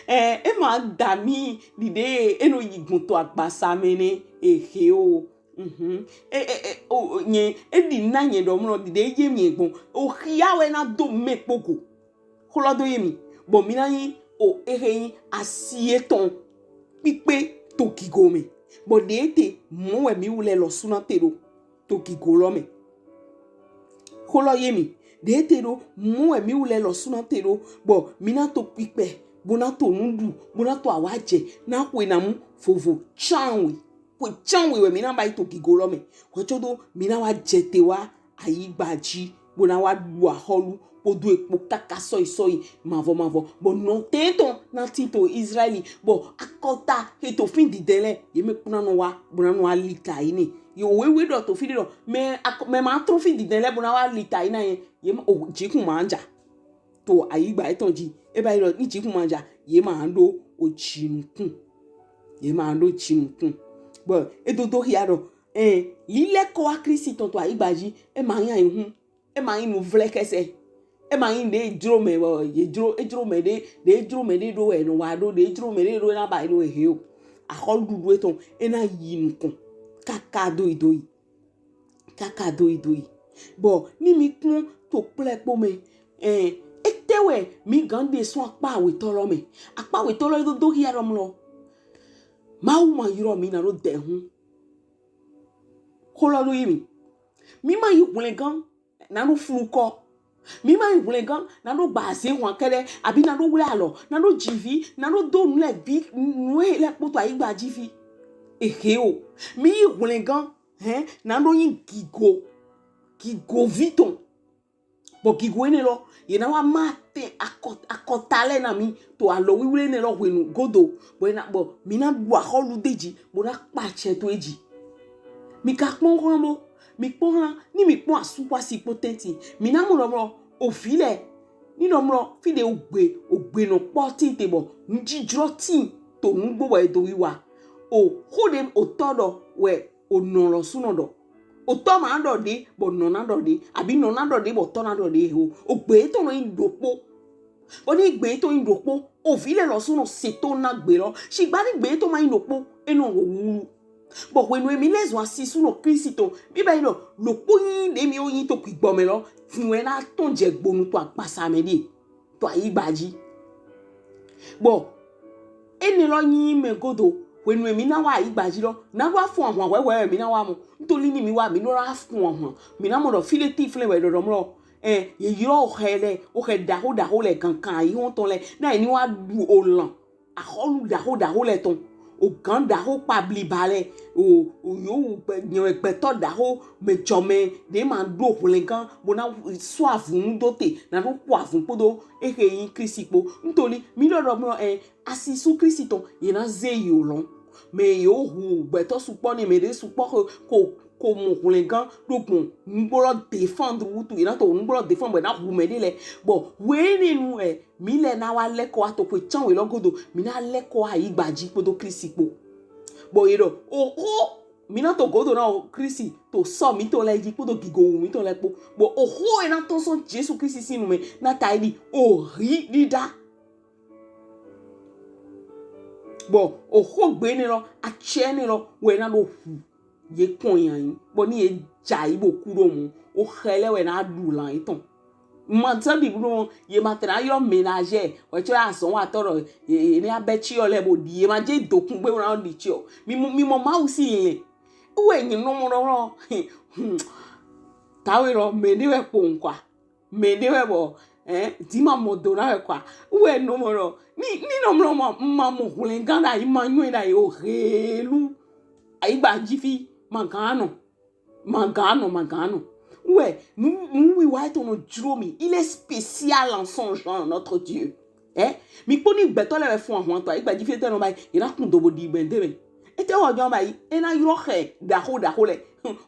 ɛ e ma da mi ɖiɖe e nɔ yi gbɔn to agbasa mɛ ne exe o. Mhm. E e e o o, nye e ɖi na nye ɖɔ mlɔ ɖiɖe ye mi gbɔn o xia wɛ na do mɛ kpogo. Xlɔ do ye mi. Bɔ mi na nyi o exe nyi asi etɔn kpikpe to gigo mɛ. Bɔ ɖe te mɔ wɛ mi wulɛ lɔ suna te ɖo to gigo lɔ mɛ. Xlɔ ye mi. Ɖe te ɖo mɔ wɛ mi wulɛ lɔ suna te ɖo. Bɔ mi na to kpikpe. Bo na to nuɖu. Bo na to awajɛ. Na xwe na mu vovo tsanwe. Xwe tsanwe wɛ mi na ba yi to gigo lɔ mɛ. Xwe tso do mi na wa jɛ te wa ayigba ji bo na wa ɖu axɔlu kpodo ekpo kaka sɔyi sɔyi mavɔ mavɔ bɔ nɔtɛn tɔn na tin to Israɛli bɔ akɔta he to fi didɛn lɛ ye mɛ kpɔna nɔ wa bo na nɔ wa li ta yi ni ye o wewe ɖɔ to fi ɖe ɖɔ mɛ akɔ mɛ ma trɔ fi didɛn lɛ bo na wa li ta yi na yɛ ye ma o jikun ma ja to ayigba etɔn ji e ba yi ɖɔ ni jikun ma ja ye ma ɖo o jinukun ye ma ɖo jinukun bɔ e dodo xia ɖɔ Ɛn, lilɛ kɔ wa Kristi tɔn to ayigba ji, e ma nyi ayihun, e ma nyi nuvlɛkɛsɛ, e ma nyi ɖe jlo mɛ wɛ ye jlo, e jlo mɛ ɖe, ɖe jlo mɛ ɖe ɖo wɛ nɔ wa ɖo, ɖe jlo mɛ ɖe ɖo na ba yi ɖo ehe o. Axɔluɖuɖu etɔn e na yi nukɔn kaka doyi doyi, kaka doyi doyi. Bɔ ni mi kpɔn to kplɛ kpo mɛ, ɛn, etɛ wɛ mi gan ɖe sɔn akpa awetɔ lɔ mɛ? Akpa awetɔ lɔ e dodo xia ɖɔ mlɔ. Mawu ma yrɔ mi na ɖo dɛhun. Xo lɔ ɖo yi mi. Mi ma yi hwlɛngan na ɖo flukɔ. Mi ma yi hwlɛngan na ɖo gba aze hwan kɛɖɛ, abi na ɖo wle alɔ, na ɖo jivi, na ɖo do nu lɛ vi, nu lɛ kpoto ayigba ji vi. Ehe o. Mi yi hwlɛngan, hɛn, na ɖo nyi gigo, gigo vi tɔn. Bɔ gigo enɛ lɔ, ye na wa ma tɛn akɔ, akɔta lɛ na mi to alɔ wiwle enɛ lɔ hwenu godo, bɔ e na, bɔ mi na ɖu axɔlu de ji, bo na kpa acɛ to e ji. Mi ka kpɔn hlan bo, mi kpɔn hlan, ni mi kpɔn asu kpo asi kpo tɛntin, mi na mɔ ɖɔ mlɔ, ovi lɛ, ni ɖɔ mlɔ, fi ɖe ogbe, ogbe nɔ kpɔ tin te bɔ nujijlɔ tin to nugbo bɔ e do wiwa. Oxo ɖe otɔ ɖɔ wɛ onɔ lɔsu nɔ ɖɔ. Otɔ ma ɖɔ ɖe bɔ nɔ na ɖɔ ɖe, abi nɔ na ɖɔ ɖe bɔ tɔ na ɖɔ ɖe o. Ogbe etɔn nɔ nyi ɖokpo. Bɔ ni gbe etɔn nyi ɖokpo, ovi lɛ lɔsu nɔ se to na gbe lɔ. Shigba ni gbe etɔn ma nyi ɖokpo, e nɔ wuwu. Bɔ hwenu e mi lɛ zɔn asi su nɔ Klisti tɔn, Biblu ɖɔ ɖokpo nyi ɖe mi wo nyi to gbigbɔ mɛ lɔ, vin wɛ na tɔn jɛ gbonu to agbasa mɛ ɖie, to ayigba ji. Bɔ enɛ lɔ nyi mɛ godo, hwenu e mi na wa ayigba ji lɔ, na wa fun ahwan hwɛhwɛ mi na wa mɔ. Ntoli ni mi wa, mi nɔ na fun ahwan, mi na mɔ ɖɔ fi ɖe tin flɛn wɛ ɖɔɖɔ mlɔ. Ɛ, ye ylɔ oxɛ lɛ, oxɛ ɖaxo ɖaxo lɛ, gankan ayihɔn tɔn lɛ, na ye ni wa ɖu olan. Axɔlu ɖaxo ɖaxo lɛ tɔn, ogan ɖaxo kpa bliba lɛ, o, o yo wu gbɛ, nyɛ gbɛtɔ ɖaxo mɛ jɔmɛ ɖe ma ɖo hwlɛngan bo na sɔ avun do te, na ɖo kpɔ avun kpodo exe nyi Klisti kpo. Ntoli mi ɖɔɖɔ mlɔ ɛ, asi su Klisti tɔn, ye na ze yi olɔn. Mɛ ye wo hu gbɛtɔ sukpɔ ne, mɛ ɖe sukpɔ ko, ko, ko mɔ hwlɛngan ɖo gbɔn nugbo lɔ défendre wutu, ye na to nugbo lɔ défendre bɔ na hu mɛ ɖe lɛ. Bɔ hwenɛnu ɛ, mi lɛ na wa lɛkɔ wa to xwe can we lɔ godo, mi na lɛkɔ wa ayigba ji kpodo Klisti kpo. Bɔ ye ɖɔ oxo mi na to godo na o Klisti to sɔ mitɔn lɛ ji kpodo gigowu mitɔn lɛ kpo. Bɔ oxo e na tɔn sɔn Jesu Klisti sin nu mɛ na ta yi ɖi ohi ɖiɖa. Bɔ oxo gbe enɛ lɔ, acɛ enɛ lɔ wɛ na ɖo hu ye kɔn yan yi, bɔ ni ye ja yi bo ku ɖo mɔ, oxɛ lɛ wɛ na ɖu lan etɔn. Ma tɛ bi ɖo mɔ, ye ma tɛ na ylɔ ménagère, wɛ tsɔ azɔn wa tɔ ɖɔ, ye, ye ne abɛ tsi yɔ lɛ bo ɖi, ye ma dze dokun gbe wɛ na ɖi tsi yɔ. Mi mɔ, mi mɔ Mawu si lɛ. Wɛ nyi nɔ mɔ ɖɔ lɔ. Tawe lɔ, mɛ ɖe wɛ kpo nkwa. Mɛ ɖe wɛ bɔ, ɛ, di ma mɔ do na wɛ kwa. Wɛ nɔ mɔ ɖɔ. Ni, ni nɔ mlɔ ma, ma mɔ hwlɛngan ɖa yi, ma nyɔ ɖa yi o helu. Ayigba ji fi, ma gan nɔ. Ma gan nɔ, ma gan nɔ. Wɛ, nu, nu wiwa etɔn nɔ jlo mi. Il est spécial en son genre, notre Dieu. Ɛ, mi kpɔ ni gbɛtɔ lɛ wɛ fun ahwan to ayigba ji fi etɛ nɔ ba yi, ye na kun do bo ɖi gbɛ de mɛ. Etɛ wɔ jɔn ba yi, e na ylɔ xɛ ɖaxo ɖaxo lɛ.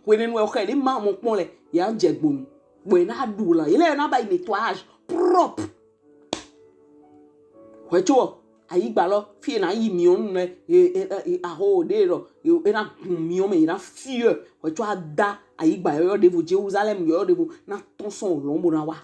Hwenɛnu wɛ xɛ ɖe ma mɔ kpɔn lɛ, ye a jɛ gbonu. Bɔ ye na ɖu lan, ye lɛ na ba yi nettoyage propre. Hwɛ tso ayigba lɔ, fi e na yi miɔn nu lɛ, e, e, e, aho ɖe lɔ, e, e na gun miɔn mɛ, ye na fiɔ. Hwɛ tso ada ayigba yɔyɔ ɖevo, Jerusalem yɔyɔ ɖevo na tɔn sɔn olɔn bo na wa.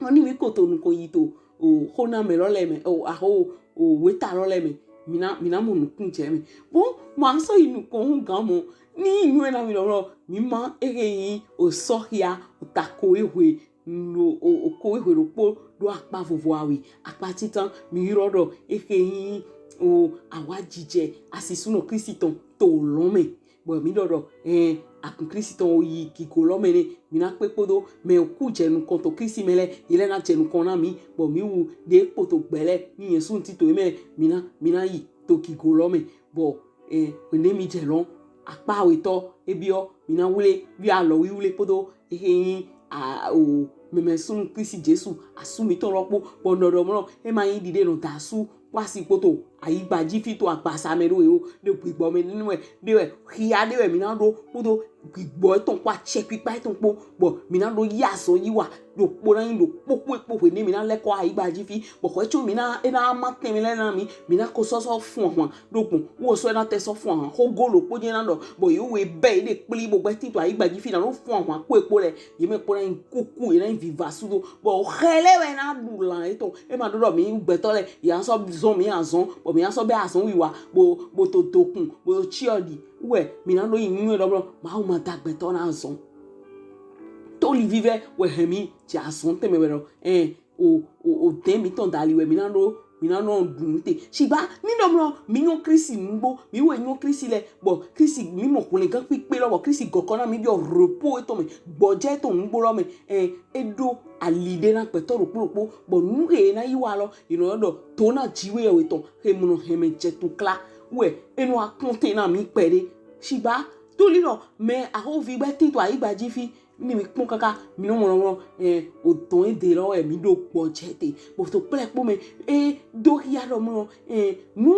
Mɔ ni mi ko to nukɔn yi to o xonamɛ lɔ lɛ mɛ, o aho o weta lɔ lɛ mɛ, mi na, mi na mɔ nukun jɛ mɛ. Bon, ma sɔ yi nukɔn hu gan mɔ, ni nyɔ na mi lɔ lɔ, mi ma ehe yi o sɔhia o tako ehwe lo o, o ko ehwe ɖokpo ɖo akpa vovo awe, akpa titan mi yrɔ ɖɔ ehe yi o awa jijɛ asisunɔ Klisti tɔn to olɔn mɛ. Bɔ mi ɖɔ ɖɔ, ɛn, akun Klisti tɔn o yi gigo lɔ mɛ nɛ, mi na kpe kpodo mɛ o ku jɛ nukɔn to Klisti mɛ lɛ, ye lɛ na jɛ nukɔn na mi, bɔ mi wu ɖe kpoto gbɛ lɛ, ni Jesu ti to ye mɛ, mi na, mi na yi to gigo lɔ mɛ, bɔ, ɛn, hwenɛ mi jɛ lɔn, akpa awetɔ, ebiɔ, mi na wle, wi alɔ wiwle kpodo, ehe nyi, a, o, mɛmɛ sunu Klisti Jesu, asu mitɔn lɔ kpo, bɔ nɔ ɖɔ mlɔ, e ma nyi ɖiɖe nɔ da asu, kpo asi kpoto ayigba ji fi to agbasa mɛ ɖo ye o, ɖe gbigbɔ mɛ ninu wɛ, ɖe wɛ, xia ɖe wɛ mi na ɖo kpodo gbigbɔ etɔn kpo acɛkpikpa etɔn kpo, bɔ mi na ɖo yi azɔn yi wa ɖokpo na nyi ɖokpo kpo kpo hwenɛ mi na lɛkɔ ayigba ji fi, bɔ xɔ etso mi na, e na ma tɛn mi lɛ na mi, mi na ko sɔsɔ fun ahwan ɖo gbɔn, wo sɔ e na tɛ sɔ fun ahwan, xo go ɖokpo jɛ na ɖɔ, bɔ ye we bɛ ye ɖe kpli bo gbɛ tin to ayigba ji fi na ɖo fun ahwan kpo ekpo lɛ, ye mɛ kpo na nyi kuku, ye na nyi viva sudo, bɔ xɛ lɛ wɛ na ɖu lan etɔn. E ma ɖo ɖɔ mi gbɛtɔ lɛ, ya sɔ zɔn mi azɔn, bɔ mi sɔ bɛ azɔn wiwa, bo, bo to dokun, bo to tsi ɔ ɖi. Wɛ, mi na ɖo yi nyuie ɖɔ blɔ, Mawu ma da gbɛtɔ na azɔn. To li vivɛ wɛ hɛn mi jɛ azɔn tɛnmɛ wɛ ɖɔ, ɛn, o, o, o dɛn mitɔn dali wɛ mi na ɖo mi na nɔ ɖu nu te. Shigba mi nɔ mlɔ mi nyɔ Kristi nugbo, mi wɛ nyɔ Kristi lɛ, bɔ Kristi mi mɔ hwlɛngan kpikpe lɔ, bɔ Kristi gɔkɔ na mi biɔ repos etɔn mɛ, gbɔjɛ etɔn nugbo lɔ mɛ. Ɛn, e ɖo ali ɖe na gbɛtɔ ɖokpo ɖokpo, bɔ nu he na yi wa lɔ, yi nɔ ɖɔ to na jiwe yɛ wetɔn he mlɔ hɛmɛ jɛ to kla wɛ e nɔ akpɔn te na mi kpɛɖe. Shigba to li lɔ mɛ ahovi gbɛ tin to ayigba ji fi, ni mi kpɔn kaka mi nɔ mlɔ mlɔ, ɛ, o dɔn e de lɔ wɛ mi ɖo gbɔjɛ te, bɔ to kplɛ kpo mɛ e do hia ɖɔ mlɔ, ɛ, nu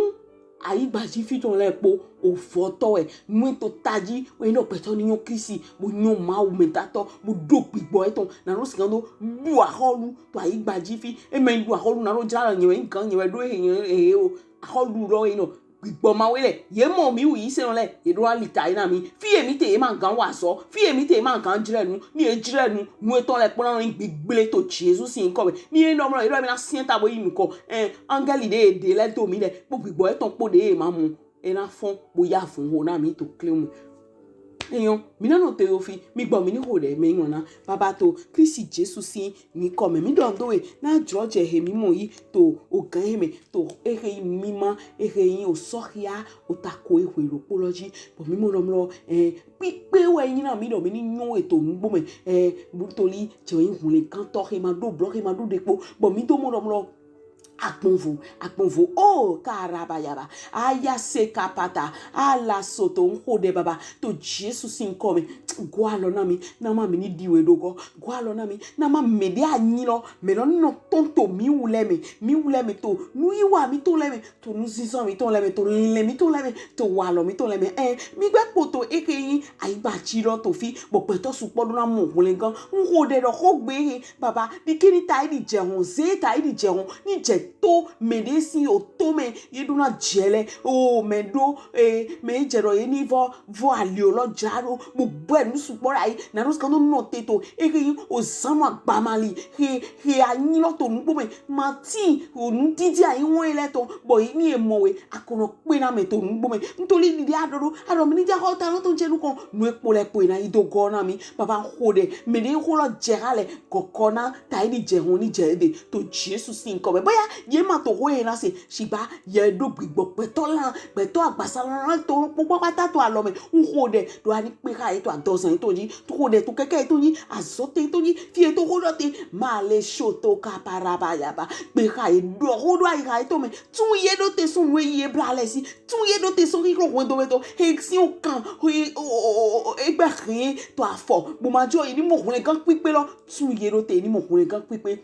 ayigba ji fi tɔn lɛ kpo o vɔ tɔ wɛ, nu e to taji wɛ nɔ gbɛtɔ ni nyɔ Kristi, bo nyɔ Mawu mɛ datɔ, bo ɖo gbigbɔ etɔn na ɖo sigan do ɖu ahɔlu to ayigba ji fi. E mɛ ɖu ahɔlu na ɖo jla lɔ nyɛ wɛ gan nyɛ wɛ ɖo ehe nyɛ ehe o, ahɔlu lɔ e nɔ gbigbɔ ma wɛ lɛ, ye mɔ mi wu yi se nɔ lɛ, ye ɖo ali ta yi na mi. Fi ye mi te ye ma gan wa zɔ, fi ye mi te ye ma gan jlɛ nu, ni ye jlɛ nu, nu etɔn lɛ kpɔna nɔ ni gbigble to Jesu sin nkɔ mɛ. Ni ye nɔ mlɔ ye ɖo mi na siɛn ta bo yi nukɔ. Ɛ, angɛli ɖe ye ɖe lɛ to mi lɛ, kpo gbigbɔ etɔn kpo ɖe ye ma mɔ. E na fɔn bo ya fun ho na mi to kle mu. Enyɔ, mi na nɔ te yo fi, mi gbɔ mi ni ho ɖe mi ŋɔ na. Baba to Kristi Jesu sin ni kɔ mɛ mi ɖɔ ndo we na jlɔ jɛ he mi mɔ yi to o gan he mɛ, to ehe yi mi ma, ehe yi o sɔhia o ta ko e hwe ɖokpo lɔ ji. Bɔ mi mɔ ɖɔ mlɔ, ɛ, kpikpe wɛ nyi na mi ɖɔ mi ni nyɔ eto nugbo mɛ, ɛ, butoli jɛ yi hwlɛngantɔ he ma ɖo blɔ he ma ɖo ɖekpo. Bɔ mi do mɔ ɖɔ mlɔ agbɔnvo, agbɔnvo, o karabayaba, aya se kapata, ala soto ŋxo ɖe baba to Jesu sin nkɔ mɛ. Gɔ alɔ na mi, na ma mi ni ɖi we ɖo gɔ. Gɔ alɔ na mi, na ma mɛ ɖe anyi lɔ mɛ lɔ nɔ tɔn to mi wu lɛ mɛ, mi wu lɛ mɛ to nu yi wa mi to lɛ mɛ, to nu zinzɔn mi to lɛ mɛ, to lɛ mi to lɛ mɛ, to walɔ mi to lɛ mɛ. Ɛ, mi gbɛ kpoto eke yi ayigba ji lɔ to fi, bɔ gbɛtɔ sukpɔ ɖo na mɔ hwlɛngan. Ŋxo ɖe ɖɔ xogbe he baba, ɖi ke ni ta yi ɖi jɛ hɔn, ze ta yi ɖi jɛ hɔn, ni jɛ to mɛ ɖe si o to mɛ ye ɖo na jɛ lɛ. O mɛ ɖo, e, mɛ jɛ ɖɔ ye ni vɔ vɔ ali o lɔ ja ɖo, bo bɛ nu sukpɔ ɖa yi, na ɖo sika nɔ nɔ te to, eke yi o zan nɔ agba ma li, he, he anyi lɔ to nugbo mɛ, ma ti o nu didi ayi wɔn yi lɛ tɔ, bɔ yi ni e mɔ we, akɔnɔ kpe na mɛ to nugbo mɛ. Ntoli didi aɖɔ ɖo, aɖɔ mi ni ja xɔ ta lɔ to jɛ nukɔn, nu ekpo lɛ kpo yi na yi do gɔ na mi, baba xo ɖe, mɛ ɖe xo lɔ jɛ ha lɛ, kɔkɔ na ta yi ni jɛ hɔn ni jɛ de, to Jesu sin nkɔ mɛ. Boya ye ma to xo ye na se, shigba ye ɖo gbigbɔ gbɛtɔ la, gbɛtɔ agbasa la to kpokpɔ kpata to alɔ mɛ. Ŋxo ɖe ɖo ani kpe xa ye to adɔzan to ji, to xo ɖe to kɛkɛ to ji, azɔte to ji, fie to xo ɖɔ te, ma le sho to kaparaba yaba. Kpe xa ye ɖɔ xo ɖo ayi xa ye to mɛ. Tun ye ɖo te sun nu ye bla lɛ si. Tun ye ɖo te sun kiklo hwɛndo mɛ to. He si o kan, he o o o egbe he to afɔ. Bo ma jo ye ni mɔ hwlɛngan kpikpe lɔ. Tun ye ɖo te ni mɔ hwlɛngan kpikpe.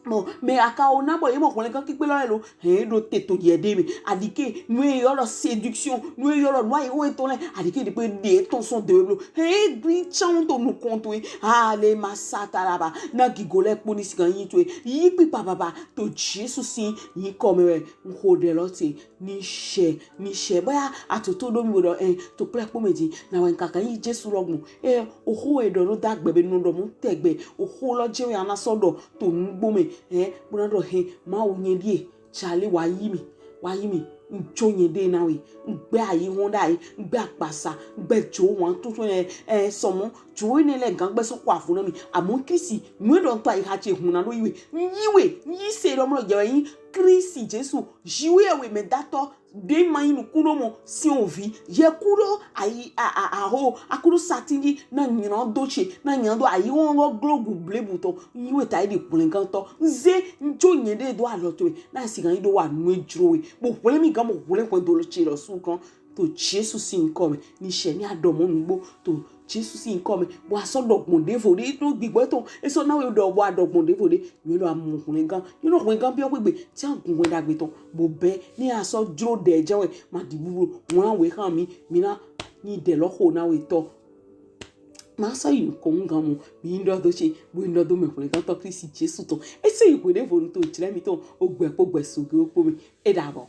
Mɔ, mɛ aka o na bɔ ye mɔ hwlɛngan kpikpe lɔ lɛ lo. He ɖo te to ye ɖe mɛ. Aɖi ke nu ye yɔ lɔ séduction, nu ye yɔ lɔ nu ayi wo etɔn lɛ. Aɖi ke ɖi pe ɖe etɔn sɔn de blo. He gbi tsan to nukɔn to ye. Ale ma sa ta la ba. Na gigo lɛ kpo ni sigan yi to ye. Yi kpikpa baba to Jesu sin yi kɔ mɛ wɛ. Ŋxo ɖe lɔ te. Ni shɛ, ni shɛ. Boya atoto ɖo mi bo ɖɔ, ɛ, to kple kpo mɛ ji. Na wɛ nkaka yi Jesu lɔ gbɔn. Ɛ, oxo e ɖɔ ɖo da gbe be nɔ ɖɔ mu tɛgbɛ. Oxo lɔ jɛ wɛ ana sɔ ɖɔ to nugbo mɛ. Ɛ, bo na ɖɔ he, Mawu nyɛ ɖie. Jale wa yi mi. Wa yi mi. N jo nyɛ ɖe na we. N gbɛ ayi hɔn ɖa yi. N gbɛ akpasa. N gbɛ jo wan tuntun ɛ, ɛ, sɔmɔ. Jo ne lɛ gan gbɛ sɔ xɔ avu na mi. Amɔ Kristi, nu e ɖɔ ntɔ ayi ha ce hun na ɖo yi we. N yi we. N yi se ɖɔ mlɔ jɛ wɛ yi. Kristi Jesu, jiwe ewe mɛ datɔ, ɖe ma yi nuku ɖo mɔ, si ovi, ye ku ɖo ayi, a, a, a, ho, a ku ɖo satin ji, na nyina do ce, na nyina do ayi wɔn lɔ glogu blebu tɔ, yi we ta yi ɖi hwlɛngantɔ, ze, n jo nyɛ ɖe do alɔ to ye, na sigan yi ɖo wa nu e jlo we, bo hwlɛn mi gan mo hwlɛn hwɛndo lɔ ce lɔ su gan, to Jesu sin nkɔ mɛ, ni shɛ ni a ɖɔ mɔ nugbo, to Jesu sin nkɔ mɛ, bo a sɔ ɖɔ gbɔn ɖevo ɖe ɖo gbigbɔ etɔn, e sɔ na we ɖɔ bo a ɖɔ gbɔn ɖevo ɖe, nyɔ ɖɔ a mɔ hwlɛngan, nyɔ nɔ hwlɛngan biɔ xwegbe, ti a gun hwɛ ɖagbe tɔn, bo bɛ, ni a sɔ jlo ɖe jɛ wɛ, ma ɖi bublo, ŋlɔ we xa mi, mi na, ni ɖe lɔ xo na we tɔ. Ma sɔ yi nukɔn gan mɔ, mi ɖɔ do ce, bo ɖɔ do mɛ hwlɛngantɔ Kristi Jesu tɔn. E sɔ yi hwe ɖevo nu to jlɛ mi tɔn, o gbɛ kpo gbɛ su ge kpo mi, e ɖa bɔ.